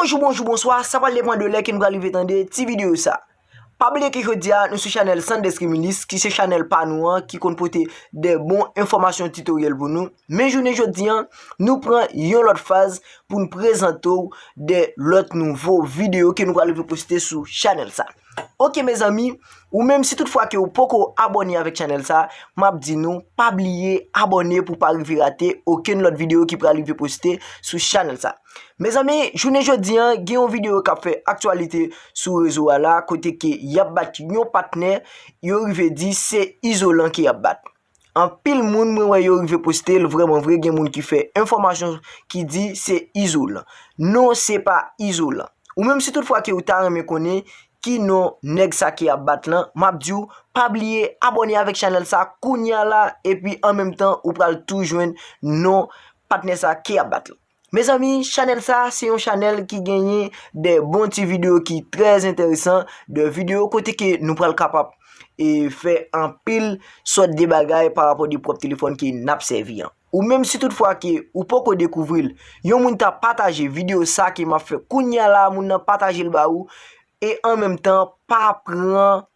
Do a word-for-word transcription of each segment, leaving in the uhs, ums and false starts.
Bonjou, bonjou, bonswa, sa pral depann de lè ke nou pral rive tande ti videyo sa. Pa bliye ke jodi a nou sou chanèl Sandes Remilis, ki se chanèl pa nou an, ki konn pote de bon enfòmasyon titoryèl pou nou. Men jounen jodi a, nou pran yon lòt faz pou n prezante w de lòt nouvo videyo ke nou pral rive poste sou chanèl sa. Oke, mezanmi, ou menm si tout fwa ke ou poko abòne avèk chanèl sa, m ap di nou, pa bliye abòne pou pa rive rate okenn lòt videyo ki pral rive poste sou chanèl sa. Mezanmi, jounen jodi a, gen yon videyo k ap fè aktyalite sou rezo a la, kote ke y ap bat yon patnè, yo rive di se Izolan ke y ap bat. Anpil moun mwen wè yo rive poste l, vrèman vre, gen moun ki fè enfòmasyon ki di se Izolan. Non, se pa Izolan. Ou menm si tout fwa ke ou ta renmen konnen ki non nèg sa ke y ap bat lan, m ap di w, pa bliye abòne avèk chanèl sa kounye a la, epi an menm tan, ou pral tou jwenn non patnè sa ke y ap bat lan. Mezanmi, chanèl sa, se yon chanèl ki genyen de bon ti videyo ki trè enteresan, de videyo kote ke nou pral kapab, e, fè anpil sòt de bagay pa rapò de pwòp telefòn ke n ap sèvi an. Ou menm si tout fwa ke ou poko dekouvri l, yon moun ta pataje videyo sa ke m ap fè kounye a la, moun nan pataje l ba ou, e an menm tan, pa pran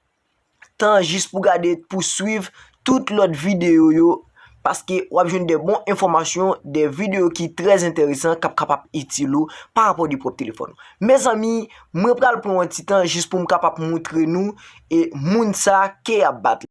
tan jis pou gade, pou swiv tout lòt videyo yo, paske w ap jwenn de bon enfòmasyon, de videyo ki trè enteresan, k ap kapab itil ou pa rapò de pwòp telefòn ou. Mezanmi, mwen pral pran yon ti tan jis pou m kapab moutre nou e moun sa ke y ap bat.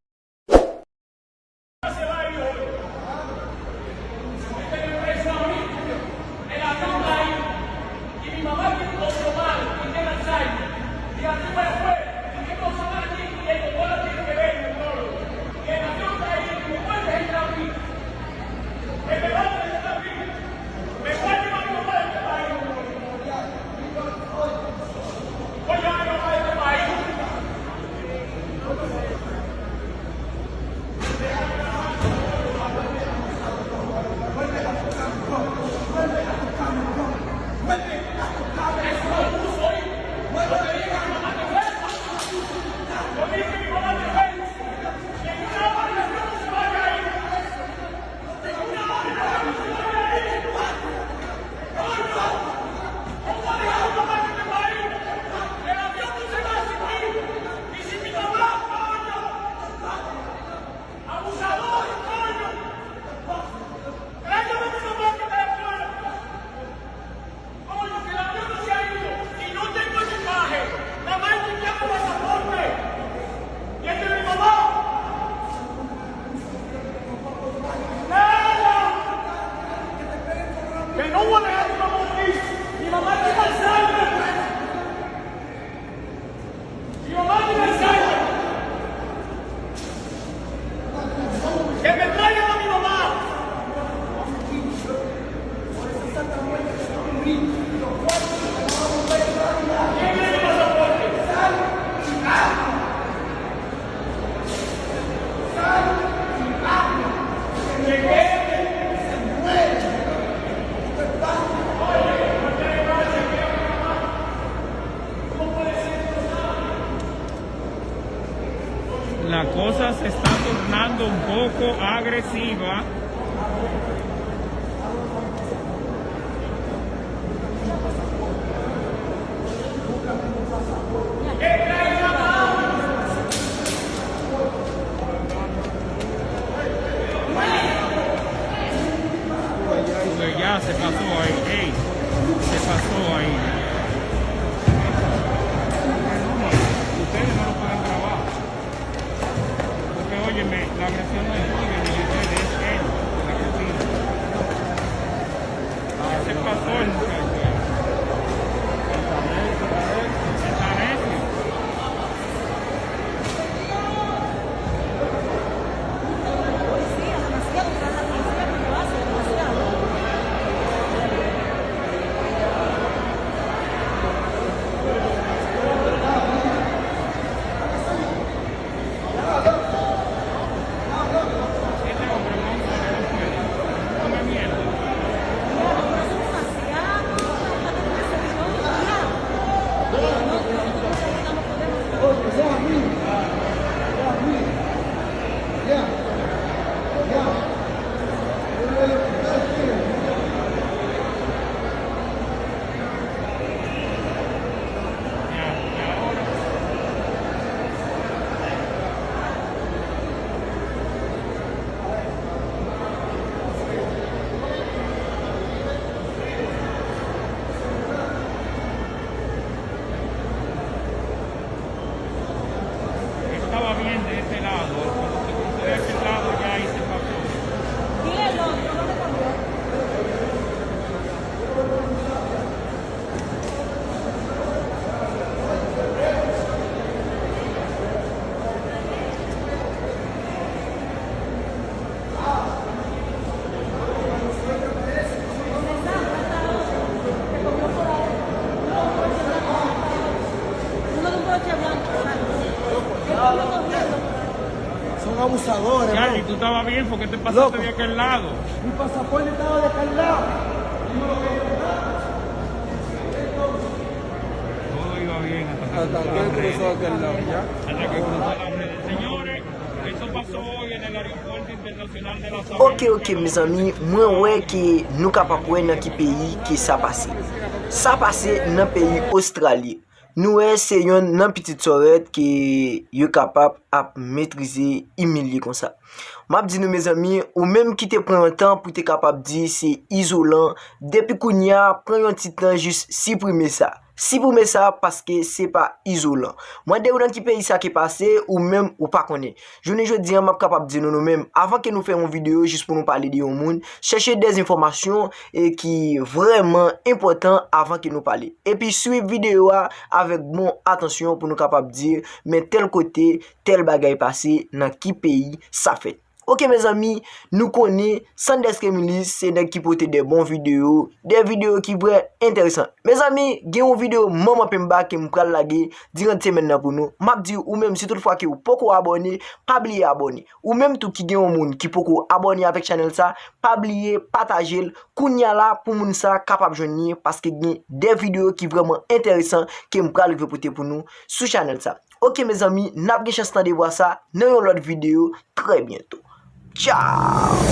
La cosa se está tornando un poco agresiva. Oye, ya, se pasó ahí, ey, se pasó ahí. Ustedes no lo pueden grabar. Porque, óyeme, la agresión no es tuya ni de ustedes, es él, el agresivo. Se pasó el muchacho. Está necio. Estaba bien, ¿por qué te pasaste de aquel lado? Mi pasaporte estaba de aquel lado. Todo iba bien hasta que cruzó aquel lado, ya. Hasta que cruzó la red. Señores, eso pasó hoy en el aeropuerto internacional de La Sabana. Ok, ok, mezanmi, mwen wè ke nou kapab wè nan ki peyi ke sa pase. Sa pase nan peyi Ostrali. Nou wè se yonn nan pitit sòrèt ke yo kapab ap metrize, imilye konsa. M ap di nou, mezanmi, ou menm ki te pran yon tan pou te kapab di se izolan, depi kounye a, pran yon ti tan jis siprime sa. Siprime sa paske se pa izolan. Mande w nan ki peyi sa ki pase, ou menm ou pa konnen. Jounen jodi an, m ap kapab di nou, nou menm, avan ke nou fè yon videyo jis pou nou pale de yon moun, chèche de enfòmasyon e ki vrèman enpòtan avan ke nou pale. Epi swiv videyo a avèk bon atansyon pou nou kapab di, men tèl kote, tèl bagay pase, nan ki peyi sa fèt. Ok, mezanmi, nou konnen Sanders Kemilis se nèg ki pote de bon videyo, de videyo ki vrè enteresan. Mezanmi, gen yon videyo manman penba ke m pral lage diran semèn nan pou nou. M ap di ou menm, si tout fwa ke ou poko abòne, pa bliye abòne. Ou menm tou ki gen yon moun ki poko abòne avèk chanèl sa, pa bliye pataje l kounye a la pou moun sa kapab jwenn li, paske gen de videyo ki vrèman enteresan ke m pral rive pote pou nou sou chanèl sa. Ok, mezanmi, n ap gen chans tande vwa sa nan yon lòt videyo trè byento. Tchao!